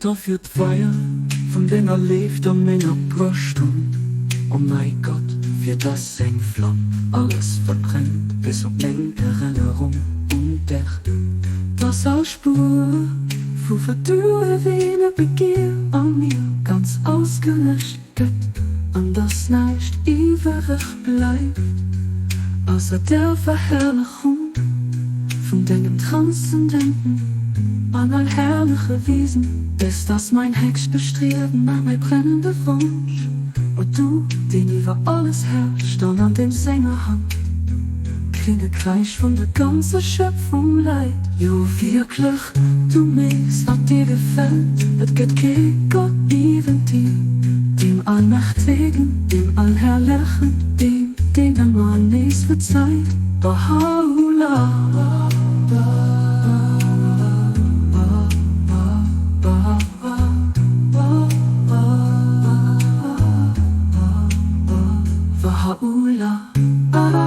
Dofir d'Feier vun denger Léift a menger Broscht un, o mäi Gott, fir dass seng Flam alles verbrennt, bis op meng Erënnerung un dech, dass all Spuer vu verduerwener Begier a mir ganz ausgeläscht gëtt, an dass näischt iwwereg bleift, ausser der Verherrlechung vun dengem transzendenten an allherrleche Wiesen. Bis dass mein héchst Bestriewen a mäi brennende Wonsch, o du, deen iwwer alles herrscht an an deem senger Hand d'Kinnekräich vun der ganzer Schöpfung läit, jo wierklech, du méchs, wat dir gefält, et gëtt kee Gott niewent dir, deem Allmächtegen, deem Allherrlechen, deem, deen ëmmer nees verzeit. Baha'u'llah. Baha'u'llah.